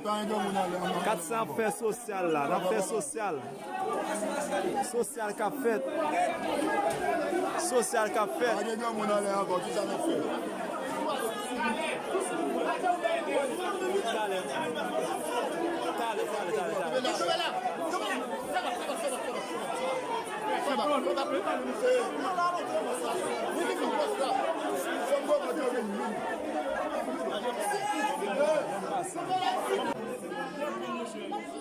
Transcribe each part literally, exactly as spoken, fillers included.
Kat San ap fè sosyal la, n ap fè sosyal. Sosyal k ap fèt. Sosyal k ap fèt. Pa gen granmoun anlè ankò, kisa n ap fè? Talè, talè, talè, talè, talè.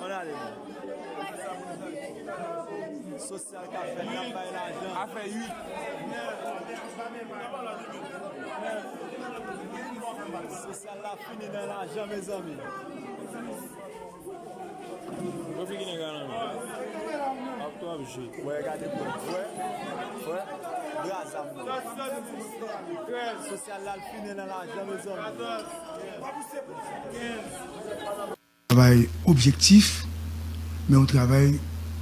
Ann ale. Sosyal k ap fèt, n ap bay lajan. Afè uit. Sosyal la fini nan lajan, mezanmi. Yo figi nèg la nan men. Ak twòp je. Wè, gade pou frè, frè, bra zam nan. Sosyal la fini nan lajan, mezanmi. Travay objektif, men yon travay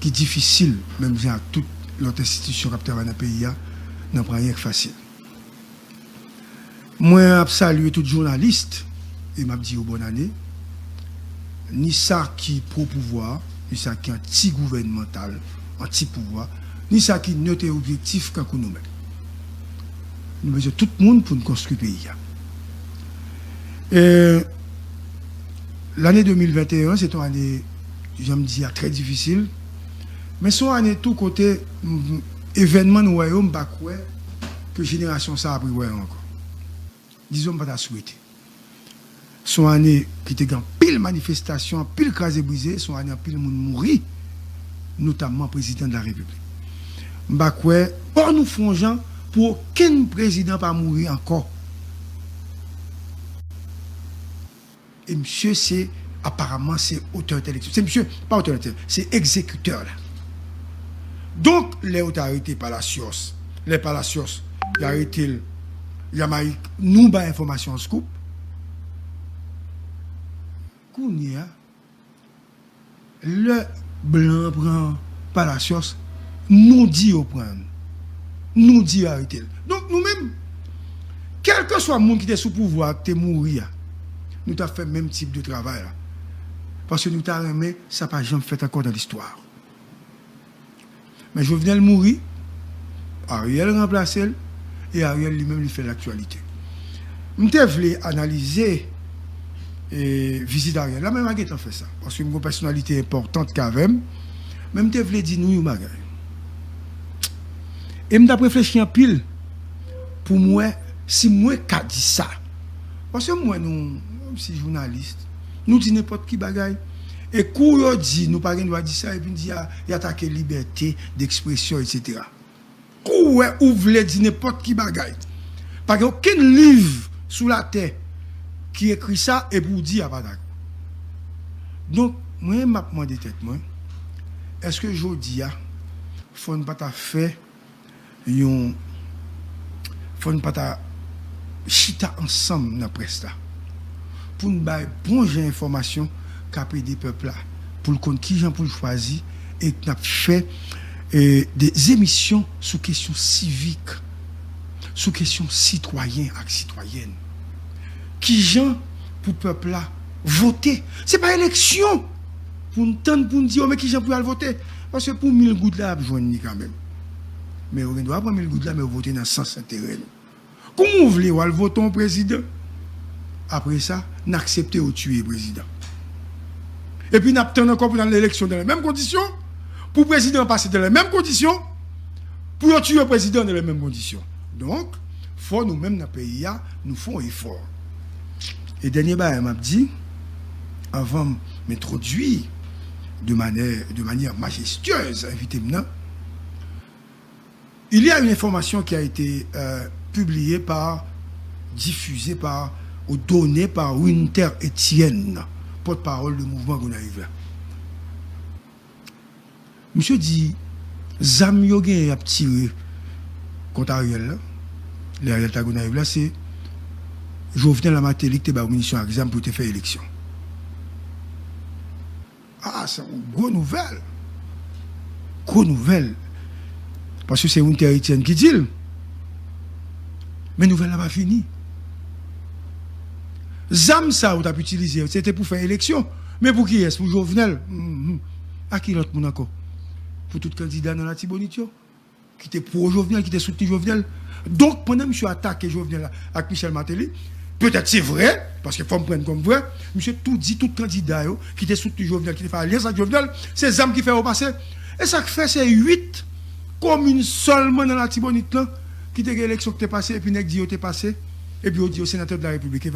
ki difisil, menm jan ak tout lòt enstitisyon k ap travay nan peyi a, nan pa anyen k fasil. Mwen ap salye tout jounalis, e m ap di yo bòn ane, ni sa ki pwo pouvwa, ni sa ki anti gouvènmantal, anti pouvwa, ni sa ki nèt e objektif kankou nou menm. Nou bezwen tout moun pou n konstwi peyi a. E, lane de mil venteyen an, se te yon ane, jan m di a, trè difisil. Men se yon ane tou kote, m, evènman nou wè yo, m pa kwè ke jenerasyon sa ap rewè yo ankò. Dizon, m pa ta swete. Se yon ane ki te gen anpil manifestasyon, anpil kraze brize, se yon ane anpil moun mouri, notamman prezidan de la repiblik. M pa kwè, bon, nou fè yon jan pou okenn prezidan pa mouri ankò. E misye se, aparaman, se otè entèlektyèl. Se misye, pa otè entèlektyèl, se egzekitè la. Donk, lè yo te arete Palacios, lè Palacios, yo arete l, Jamayik, nou bay enfòmasyon an scoop. Kounye a, lè blan an pran Palacios, nou di yo pran l. Nou di yo arete l. Donk, nou menm, kèlkeswa moun ki te sou pouvwa a, ki te mouri a, nou t ap fè menm tip de travay la. Paske nou ta renmen sa pa janm fèt ankò nan listwa. Men Jovenel mouri, Ariel ranplase l, e Ariel li menm li fè laktyalite. M te vle analize, e, vizit Ariel la, men m pa gentan fè sa, paske m gen yon pèsonalite enpòtan k avè m, men m te vle di nou yon bagay. E m t ap reflechi anpil pou m wè si mwen ka di sa. Paske m wè nou, menm si jounalis, nou di nenpòt ki bagay. E kou yo di nou pa gen dwa di sa, epi n di a, y atake libète dekspresyon, etsetera. Kou w wè ou vle di nenpòt ki bagay. Pa gen okenn liv sou latè ki ekri sa, epi w di a pa dakò. Donk, mwen, m ap mande tèt mwen, èske jodi a, fò n pa ta fè yon, fò n pa ta chita ansanm nan près la pou n bay bon jan enfòmasyon k ap ede pèp la pou l konn kijan pou l chwazi, e n ap fè, e, de emisyon sou kesyon sivik, sou kesyon sitwayen ak sitwayèn. Kijan pou pèp la vote? Se pa eleksyon pou n tann pou n di yo men kijan pou y al vote. Paske pou mil goud la, y ap jwenn li kanmenm. Men yo gen dwa pran mil goud la, men yo vote nan sans enterè nou. Kouman w vle w al vote yon prezidan? Apre sa, n aksepte yo tiye prezidan. Epi n ap tann ankò pou n al nan eleksyon dans les mêmes conditions, pou prezidan an pase dans les mêmes conditions, pou yo tiye prezidan dans les mêmes conditions. Donk, fò nou menm nan peyi a, nou fè yon efò. E dènye bagay m ap di, anvan m entwodui de manyè, de manyè majestyèz envite m nan, il y a une information qui a été, euh, publiée par, diffusée par, ou donnée par Winter Etienne, porte-parole de mouvman Gonayiv la. Misye di, zam yo genyen y ap tire kont Ariel la, lè Ariel ta Gonayiv la, se Jovenel a Martelly ki te ba yo minisyon ak zam pou yo te fè eleksyon. Ah, se yon gwo nouvèl. Gwo nouvèl. Paske se Winter Etienne ki di l. Men nouvèl la pa fini. Zam sa yo t ap itilize, se te pou fè eleksyon. Men pou kiyès? Pou Jovenel? Mhm. A ki lòt moun ankò? Pou tout kandida nan Latibonit yo, ki te pwo Jovenel, ki te soutni Jovenel. Donk, pandan misye atake Jovenel ak Michel Martelly, petèt se vre, paske fò m pran kòm vre, misye tou di tout kandida yo ki te soutni Jovenel, ki te fè alyans ak Jovenel, se zam ki fè yo pase. E sa k fè se uit komin sèlman nan Latibonit lan ki te gen eleksyon ki te pase, epi nèg di yo te pase, epi yo di yo senatè de la Repiblik.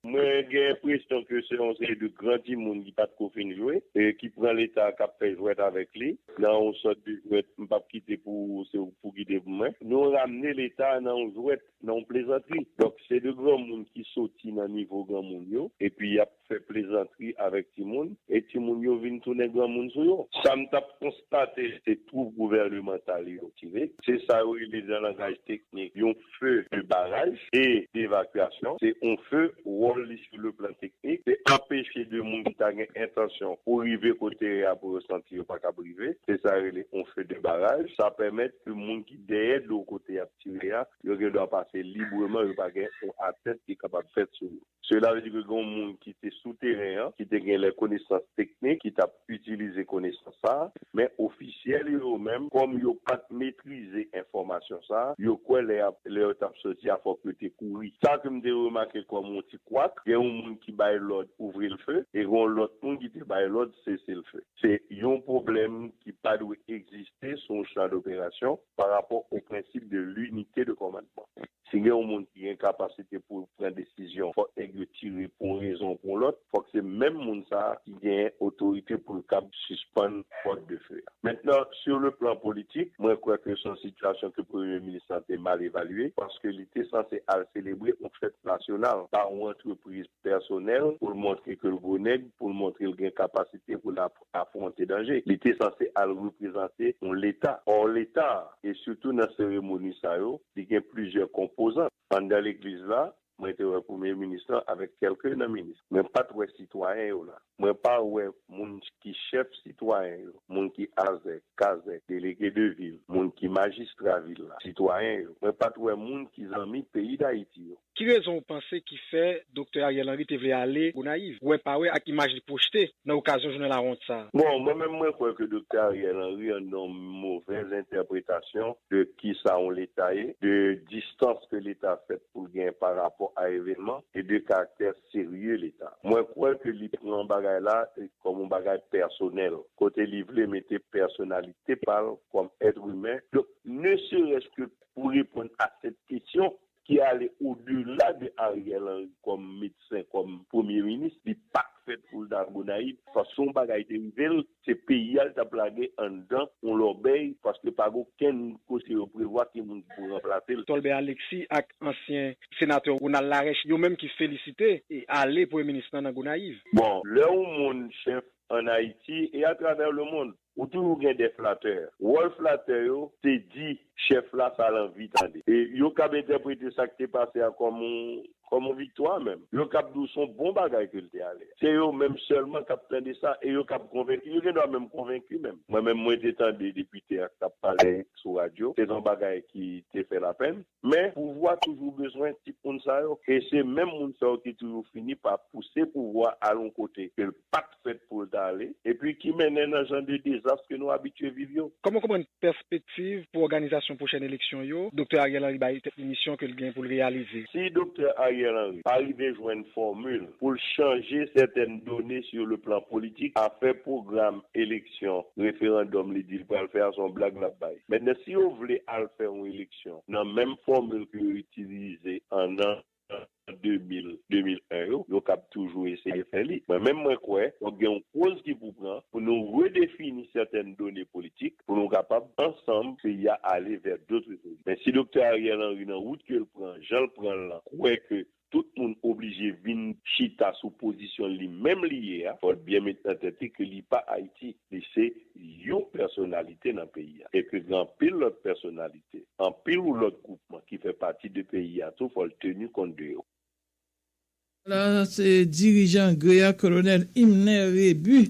Mwen gen enpresyon ke se yon seri de gran timoun ki pa t ko fin jwe, e ki pran Leta k ap fè jwèt avèk li, nan yon sòt de jwèt, m p ap kite pou se pou kite pou mwen. Nou ramne Leta nan yon jwèt, nan yon plezantri. Donk, se de granmoun ki soti nan nivo granmoun yo, epi y ap fè plezantri avèk timoun, e timoun yo vin tounen granmoun sou yo. Sa m t ap konstate, se twoup gouvènemantal yo tire. Se sa yo rele nan langaj teknik yon feu de barrage et d'évacuation. Se yon feu, wòl li sou le plan teknik, se anpeche de moun ki ta gen entansyon pou rive kote a pou yo santi yo pa kab rive. Se sa yo rele yon feu de barrage. Sa pèmèt ke moun ki dèyè dlo kote y ap tire a, yo gen dwa pase libreman, yo pa gen yon atent ki kapab fèt sou yo. Sela vle di ke gen yon moun ki te sou teren an, ki te gen lè konesans teknik, ki t ap itilize konesans sa a, men ofisyèl yo menm, kòm yo pa t metrize enfòmasyon sa a, yo kwè lè y ap, lè yo t ap soti a, fòk yo te kouri. Sa ke m te remake kòm yon ti kwak, gen yon moun ki bay lòd ouvre le feu, e gen yon lòt moun ki te bay lòd sese le feu. Se yon pwoblèm ki pa dwe egziste sou yon chan doperasyon pa rapò o prensip de linite de kòmandman. Si gen yon moun ki gen kapasite pou l pran desizyon, fòk nèg yo tire pou yon rezon ou pou yon lòt, fòk se menm moun sa a ki gen otorite pou l kab sispann fòt de feu a. Mentnan, sur le plan politik, mwen kwè ke se yon sitiyasyon ke premye minis lan te mal evalye, paske li te sanse al selebre yon fèt nasyonal pa yon antrepriz pèsonèl pou l montre ke l gwo nèg, pou l montre l gen kapasite pou l ap afwonte danje. Li te sanse al reprezante yon Leta. Ò, Leta a, e sitou nan seremoni sa yo, li gen plizyè konpozan. Anndan legliz la, mwen te wè premye minis lan avèk kèlke nan minis. Mwen pa t wè sitwayen yo la. Mwen pa wè moun ki chèf sitwayen yo, moun ki azèk, kazèk, delege de vil, moun ki majistra vil la, sitwayen yo. Mwen pa t wè moun ki zanmi peyi Dayiti yo. Ki rezon ou panse ki fè Doktè Ariel Henry te vle ale Gonayiv, wè pa wè ak imaj li pwojte nan okazyon jounen lawont sa a? Bon, mwen menm mwen kwè ke Doktè Ariel Henry anndan yon movèz entèpretasyon de kisa yon Leta ye, de distans ke Leta fèt pou l gen pa rapò a evènman e de karaktè serye Leta. Mwen kwè ke li pran bagay la kòm yon bagay pèsonèl, kote li vle mete pèsonalite pa l kòm èt imen. Donk, ne serait-ce que pou reponn a sèt kesyon ki ale odela de Ariel Henry kòm medsen, kòm premye minis, li pa t fèt pou l ta Gonayiv, paske yon bagay te rive l, se peyi a l t ap lage anndan yon lòbèy, paske pa gen okenn kote yo prevwa ki moun ki pou ranplase l. Tolbè Alexis ak ansyen senatè Ronald Larèche, yo menm ki felisite e ale premye minis lan nan Gonayiv. Bon, lè yon moun chèf ann Ayiti e atravè lemonn, ou toujou gen de flatè. Wòl flatè yo, se di chèf la sa l anvi tande. E yo kab entèprete sa k te pase a kòm yon, kòm yon viktwa menm. Yo kab di w se yon bon bagay ke l te ale. Se yo menm sèlman k ap tande sa e yo kab konvenki. Yo gen dwa menm konvenki menm. Mwen menm, mwen te tande depite a k t ap pale sou radyo. Se t yon bagay ki te fè lapèn. Men, pouvwa toujou bezwen tip moun sa yo. E se menm moun sa yo ki toujou fini pa pouse pouvwa al yon kote ke l pa t fèt pou l ta ale, epi ki mennen nan jan de dezas ke nou abitye viv yo. Kòman w konprann pèspektiv pou òganizasyon pwochèn eleksyon yo Doktè Ariel Henry bay tèt li misyon ke l gen pou l reyalize? Si Doktè Ariel Henry pa rive jwenn fòmil pou l chanje sètèn done sur le plan politik, afè pwogram eleksyon, referandòm li di l pral fè a, se yon blag l ap bay. Mentnan, si yo vle al fè yon eleksyon nan menm fòmil ke yo itilize an nan de mil, de mil en yo, yo kab toujou eseye fè li. Mwen menm, mwen kwè fòk gen yon poz ki pou pran pou nou redefini sètèn done politik pou nou kapab ansanm peyi a ale vè dot rezolisyon. Men si Doktè Ariel Henry nan wout ke l pran, jan l pran l lan, kwè ke tout moun oblije vin chita sou pozisyon li menm li ye a, fò l byen met nan tèt li ke li pa Ayiti, li se yon pèsonalite nan peyi a. E ke gen anpil lòt pèsonalite, anpil lòt gwoupman ki fè pati de peyi a tou, fò l teni kont de yo. La, se dirijan GREA, Kolonèl Hymner Rebu,